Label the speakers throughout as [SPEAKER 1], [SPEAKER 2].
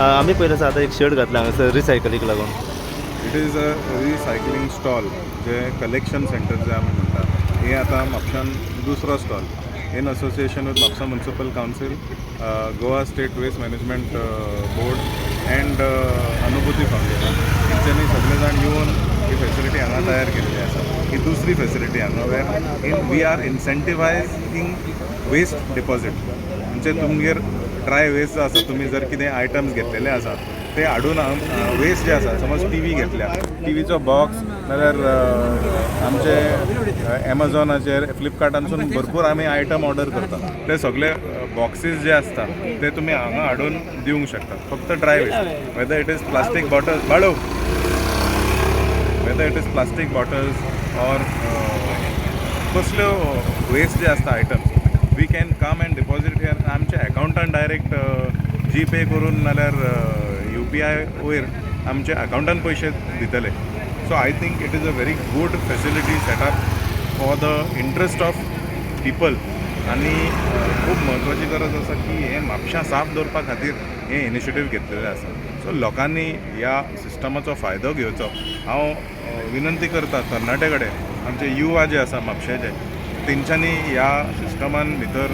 [SPEAKER 1] आमी पयलें आसा आतां एक शेड घातला हांगासर रिसायकलीक लागून.
[SPEAKER 2] It is a recycling stall J collection centre जे आमी म्हणटा. हे आतां म्हापशान दुसरो stall in association with Mapusa Municipal Council, Goa State Waste Management Board and Anubhuti Foundation. तेंच्यांनी सगळे जाण येवन ही फेसिलिटी हांगा तयार केल्ली आसा. ही दुसरी फेसिलिटी हांगा where in we are incentivizing waste deposit. म्हणजे तुमगेर ड्राय वेस्ट जो आसा, तुमी जर कितें आयटम्स घेतलेले आसा, ते हाडून वेस्ट जे आसा, समज टीवी घेतल्या, टिवीचो बॉक्स, नाल्यार आमचे एमेझॉनाचेर, फ्लिपकार्टानसून भरपूर आमी आयटम ऑर्डर करता, ते सगळे बॉक्सीस जे आसता ते तुमी हांगा हाडून दिवंक शकता. फक्त dry waste, whether it is plastic bottles Balu, whether it is plastic bottles or कसल्यो वेस्ट जे आसता items, we can come and deposit here. आमच्या अकावंटान डायरेक्ट जी पे करून नाल्यार यूपीआय वयर आमच्या अकावंटान पयशे दितले. So I think it is a very good facility setup for the interest of people. आनी खूब म्हत्वाची गरज आसा की हें म्हापशां साफ दवरपा खातीर हें इनिशिएटीव घेतलेलें आसा. सो लोकांनी ह्या सिस्टमाचो फायदो घेवचो हांव विनंती करता तरणाटे कडेन. आमचे युवा जे आसा म्हापशेचे, तेंच्यांनी ह्या सिस्टमान भितर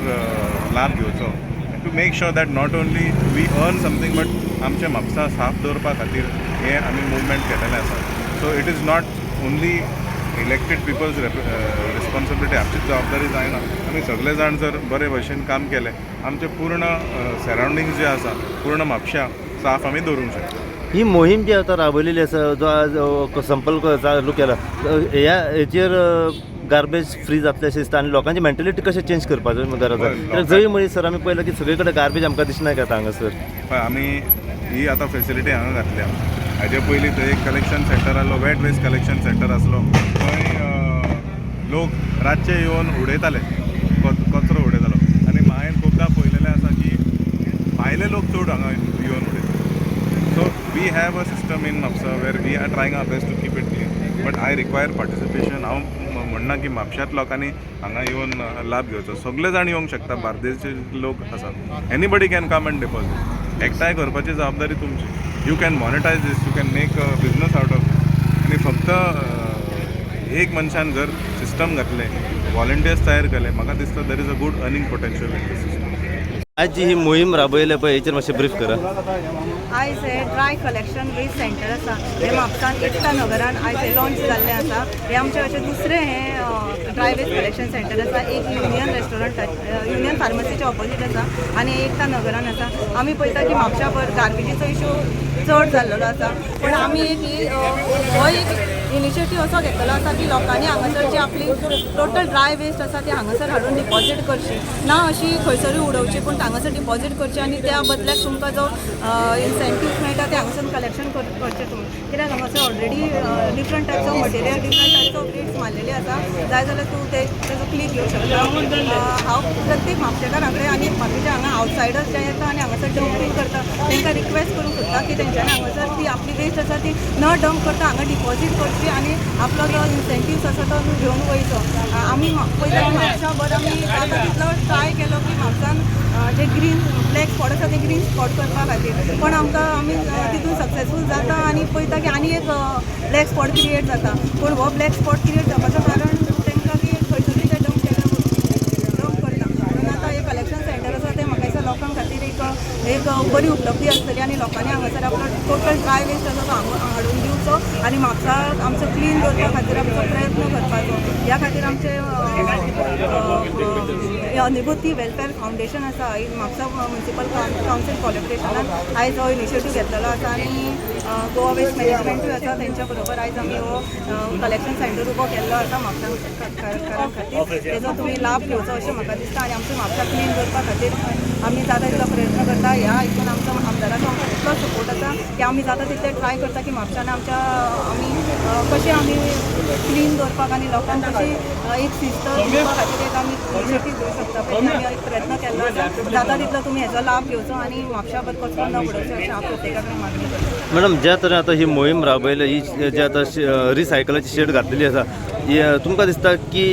[SPEAKER 2] लाभ घेवचो to make sure that not only we earn something, but आमचें म्हापसा साफ दवरपा खातीर हें आमी मुवमेंट केलेलें आसा. So it is not only elected people's responsibility. आमची जबाबदारी जायना. आमी सगळे जाण जर बरे भशेन काम केलें, आमचें पूर्ण सरावंडींग जे आसा, पूर्ण म्हापश्या साफ आमी दवरूंक शकता.
[SPEAKER 1] ही मोहीम जी आतां राबयलेली आसा, जो आज संपर्क चालू केला, ह्या हेचेर गार्बेज फ्री जातलें अशें दिसता आनी लोकांची मेंटेलिटी कशें चेंज करपाचो गरज आसा? कित्याक जंय मळी सर आमी पळयलां की सगळे कडेन गार्बेज आमकां दिसना येता हांगासर.
[SPEAKER 2] पळय, आमी ही आतां फेसिलिटी हांगा घातल्या. हाजे पयलीं थंय एक कलेक्शन सेंटर आसलो, वेट वेस्ट कलेक्शन सेंटर आसलो. थंय लोक रातचे येवन उडयताले, कचरो उडयतालो. आनी हांवें खुबदां पळयलेलें आसा की भायले लोक चड हांगा येवन उडयता. So we have a system in Mapusa where we are trying our best to keep it clean, but I require participation. हांव म्हणना की म्हापश्यांत लोकांनी हांगा येवन लाभ घेवचो. सगळे जाण येवंक शकता. बार्देसचे लोक आसा, anybody can come and deposit. एकठांय करपाची जबाबदारी तुमची. You can monetize this, you can make a business out of. आनी फक्त एक मनशान जर सिस्टम घातलें, वॉलंटियर्स तयार केले, म्हाका दिसता there is a good earning potential in this system.
[SPEAKER 1] आज जी ही मोहीम राबयल्या पळय, हेचेर मातशें ब्रीफ करा.
[SPEAKER 3] आयज हे ड्राय कलेक्शन वेस्ट सेंटर आसा, हे म्हापसान एकता नगरान आयज हे लॉन्च जाल्लें आसा. हे आमचें अशें दुसरें हें ड्राय वेस्ट कलेक्शन सेंटर आसा. एक युनियन रेस्टॉरंट, युनियन फार्मसीच्या ऑपोजीट आसा आनी एकता नगरान आसा. आमी पळयता की म्हापशाभर गार्बेजीचो इशू चड जाल्लेलो आसा, पूण आमी एक ही हो एक इनिशिएटीव असो घेतलेलो आसा की लोकांनी हांगासर जी आपली टोटल ड्राय वेस्ट आसा ती हांगासर हाडून डिपॉजीट करची, ना अशी खंयसरूय उडोवची, पूण हांगासर डिपॉजीट करची आनी त्या बदल्याक तुमकां जो इन्सेंटीव मेळटा ते हांगासर कलेक्शन करचें तुमी. कित्याक हांगासर already different types of material, different types of rates मारलेले आसा. जाय जाल्यार तूं ते तेजो क्लिक घेवंक शकता. हांव प्रत्येक म्हापशेकारा कडेन आनी बाकीचे हांगा आवटसायडर्स जे येता आनी हांगासर डंपींग करता, तांकां रिक्वेस्ट करूंक सोदता की तेंच्यांनी हांगासर ती आपली वेस्ट आसा ती न डंप करता हांगा डिपॉजीट करची आनी आपलो जो इन्सेंटिव्स आसा तो घेवन वयचो. आमी पयता की म्हापशाभर आमी जाता तितलो ट्राय केलो की म्हापसान जे ग्रीन ब्लॅक स्पॉट आसा ते ग्रीन स्पॉट करपा खातीर, पण आमकां आमी तितून सक्सेसफूल जाता आनी पळयता की आनी एक ब्लॅक स्पॉट क्रिएट जाता. पूण हो ब्लॅक स्पॉट क्रिएट जावपाचो कारण तांकां की खंयसरूय ते डंप केल्या, डंप करता. म्हणून आतां हे कलेक्शन सेंटर आसा तें म्हाका दिसता लोकां खातीर एक एक बरी उपलब्धी आसतली आनी लोकांनी हांगासर आपलो टोटल ड्राय वेस्ट आसा तो हांगा हाडून दिवचो आनी म्हापसा आमचो क्लीन दवरपा खातीर आमचो प्रयत्न करपाचो. ह्या खातीर आमचे अनुभूती वेलफेअर फावंडेशन आसा, म्हापसा म्युनिसिपल कावन्सील कॉलेबरेशनान आयज हो इनिशिएटीव घेतलेलो आसा आनी गोवा वेस्ट मॅनेजमेंटूय आसा. तेंच्या बरोबर आयज आमी हो कलेक्शन सेंटर उबो केल्लो आसा म्हापशाकारां खातीर. तेजो तुमी लाभ घेवचो अशें म्हाका दिसता आनी आमचें म्हापसा क्लीन दवरपा खातीर आमी जाता तितलो प्रयत्न करता. ह्या हितून आमचो आमदाराचो आमकां तितलो सपोर्ट आसा की आमी जाता तितलें ट्राय करता की म्हापशान आमच्या आमी कशें आमी क्लीन दवरपाक आनी लोकांक कशी एक शिस्त दिवपा खातीर एक आमी इनिशिएटीव घेवंक शकता पळय ते आमी एक प्रयत्न केल्लो आसा. जाता तितलो तुमी हेजो लाभ घेवचो आनी म्हापशाभर कचरो न उडोवचो अशें हांव प्रत्येका कडेन मागणी करता.
[SPEAKER 1] मॅडम, ज्या तरेन आतां ही मोहीम राबयल्या, ही जे आतां रिसायकलाची शेड घातलेली आसा, ही, तुमकां दिसता की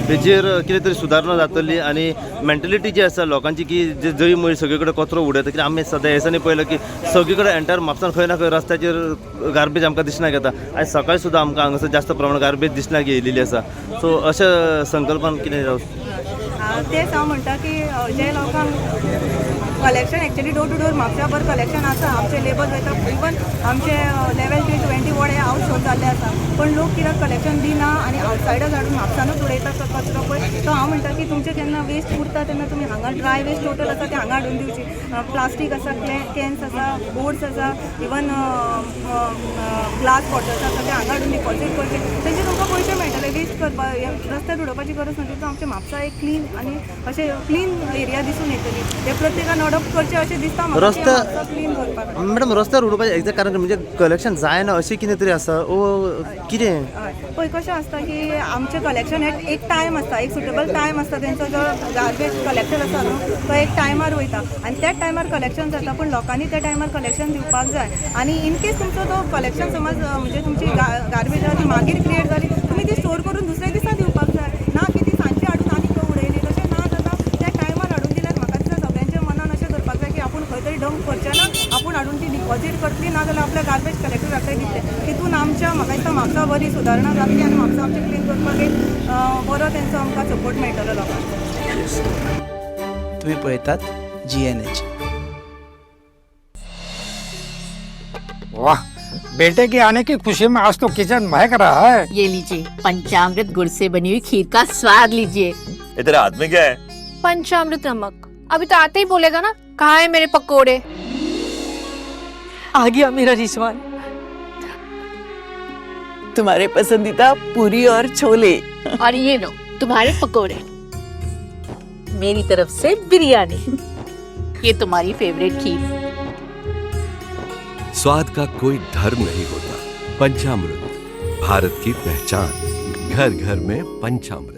[SPEAKER 1] हेजेर कितें तरी सुदारणा जातली आनी मेंटेलिटी जी आसा लोकांची की जे जळी मळी सगळे कडेन कचरो उडयता? कित्याक आमी सद्या ह्या दिसांनी पळयलां की सगळे कडेन एंटायर म्हापसान खंय ना खंय रस्त्याचेर गार्बेज आमकां दिसनाक येता. आयज सकाळी सुद्दां आमकां हांगासर जास्त प्रमाणात गार्बेज दिसनाक येयलेली आसा. सो अशें संकल्पान कितें जावं?
[SPEAKER 3] तेच हांव म्हणटा की जे लोकांक collection, actually door to door म्हापशाभर collection आसा. आमचे लेबर वयता, इवन आमचे लेवल 320 वॉर्ड हे आवटसोर्स जाल्ले आसा, पण लोक कित्याक कलेक्शन दिना आनी आवटसायडर्स हाडून म्हापसानूच उडयता तो कचरो पळय. सो हांव म्हणटा की तुमचें जेन्ना वेस्ट उरता तेन्ना तुमी हांगा ड्राय वेस्ट टोटल आसा ते हांगा हाडून दिवची. प्लास्टीक आसा, कॅन्स आसा, बोर्ड्स आसा, इवन ग्लास बॉटल्स आसा, ते हांगा हाडून डिपॉजीट करचे. तेजे तुमकां पयशे मेळटले. वेस्ट करपा रस्त्यार उडोवपाची गरज ना. तितून आमचें म्हापसा एक क्लीन आनी अशें क्लीन एरिया दिसून येतली. हे प्रत्येकान अडॉप्ट करचें अशें दिसता म्हाका की म्हापसा क्लीन दवरपाक.
[SPEAKER 1] मॅडम, रस्त्यार उडोवपाचें एक्झॅक्ट कारण म्हणजे कलेक्शन जायना अशें कितें तरी आसा ओ कितें?
[SPEAKER 3] हय, पळय कशें आसता की आमचें कलेक्शन हें एक टायम आसता, एक सुटेबल टायम आसता. तेंचो जो गार्बेज कलेक्टर आसा न्हू, तो एक टायमार वयता आनी त्याच टायमार कलेक्शन जाता, पूण लोकांनी त्या टायमार कलेक्शन दिवपाक जाय. आनी इन केस तुमचो तो कलेक्शन समज म्हणजे तुमची गार्बेज आहा ती मागीर क्रिएट जाली, तुमी ती स्टोर करून दुसऱ्या दिसा दिवपाक जाय, ना की ती सांजची हाडून आनी खंय उडयली. तशें ना जाता. त्या टायमार हाडून दिल्यार म्हाका दिसता सगळ्यांच्या मनान अशें करपाक जाय की आपूण खंय तरी डंप करचें ना, आपूण हाडून ती डिपॉजीट करतली, ना जाल्यार आपल्या गार्बेज कलेक्टरा कडेन दितले. तितून आमच्या म्हाका दिसता म्हापसा बरी सुदारणा जातली आनी म्हापसा आमचें क्लीन करपाक एक बरो तेंचो आमकां सपोर्ट मेळटलो लोकांचो.
[SPEAKER 4] तुम्ही पळयतात जीएनएच.
[SPEAKER 5] वाह, बेटे के आने की खुशी में आज तो किचन महक रहा है.
[SPEAKER 6] ये लीजिए, पंचामृत गुड़ से बनी हुई खीर का स्वाद लीजिए.
[SPEAKER 7] ये तेरे हाथ में क्या है?
[SPEAKER 8] पंचामृत नमक. अभी तो आते ही बोलेगा ना, कहाँ है मेरे पकोड़े?
[SPEAKER 9] आ गया मेरा रिजवान.
[SPEAKER 10] तुम्हारे पसंदीदा पूरी और छोले.
[SPEAKER 6] और ये लो तुम्हारे पकोड़े. मेरी तरफ से बिरयानी. ये तुम्हारी फेवरेट खीर.
[SPEAKER 11] स्वाद का कोई धर्म नहीं होता. पंचामृत, भारत की पहचान. घर घर में पंचामृत.